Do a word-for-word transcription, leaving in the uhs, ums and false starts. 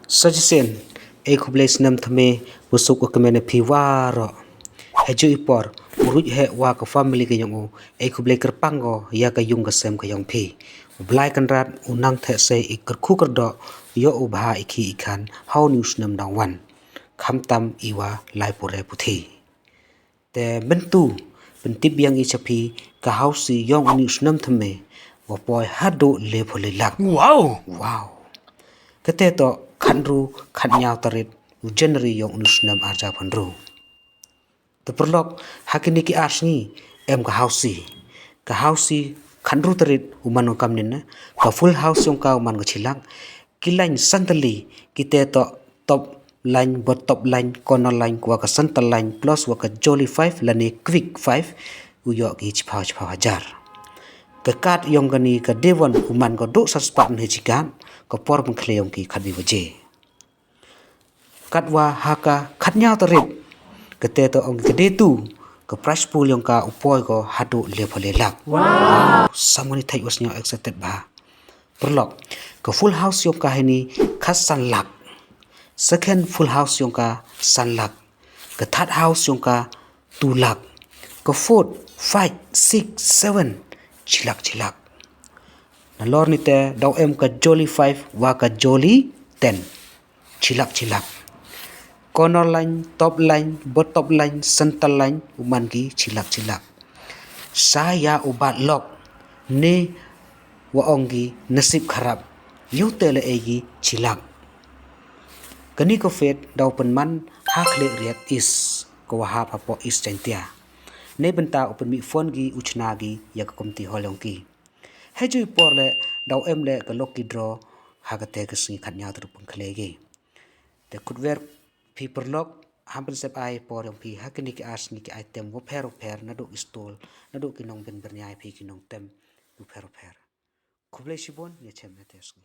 Sa shisien, ei khublei snem thymme, u suk u kmen ïa phi waroh. Heijooh i por, u Ruh Heh wa ka family ka jong u, ei khublei kyrpang ko ïa ka yung ka sem ka jong phi. U Blai Kynrad u nang theh sei i kyrkhu kyrdoh, ïoh u bha i khih i khan ha une u snem dang wan. Khamtam i wa lai pure puthi. Te mynta, pyntip biang i cha phi, ka housie yong une u snem thymme, wa poi haduh le phew lai lak. Wow! Wow! Kate toh khatynru khatynñiaw tarik u January yong une u snem arhajar phew hynriew. Te paralok, ha kine ki ar sngi, em ka housie. Ka housie khatynru tarik u man ka kam nin na. Ka full house yong ka u man ka shi lak. Ki line san tylli, kite toh top line, bot top line, corner line, wa ka center line, plus wa ka jolly five, lane quick five, u ïoh ki shiphew shiphew hajar. Ka card yong kane ka day one u man ka duh san spah ne chi card, ka por pynkhleh yong ki khatwei baje. Katwa ha ka khatynñiaw tarik, kate toh ong ka day two, ka prize pool yong ka u poi ko haduh le phew lai lak. Wow! Sam ngani thait wa sngew excited bha. Paralok, ka full house yong ka heini khatsan lak. Second full house yong ka san lak. Ka third house yong ka two lak. Ka fourth, five, six, seven, shi lak, shi lak. Nalor nite daw em ka jolly five wa ka jolly ten. Shi lak, shi lak. Corner line, top line, bot top line, center line, u man ki shi lak, shi lak. Sa ïa u bad luck, ne wa ong ki nasib kharap, ïoh te la ei ki shi lak. Kane ka fete daw pynman ha Khliehriat East, ka wa hap hapoh East Jaintia. Ne bynta u pynmih phone ki u chna ki ïa ka community hall yong ki. Heijooh i por le, daw em le ka lucky draw, ha kate ka sngi khatynñiaw tarik pynkhleh ki. Te khutwer phi paralok, ham pynsep ai por yong phi, ha kine ki ar sngi ki item wapher wapher, naduh ki stall, naduh ki nongbin byrngia phi ki nongtem, wapher wapher. Khublei shibun, ïa chem ïa te sngi.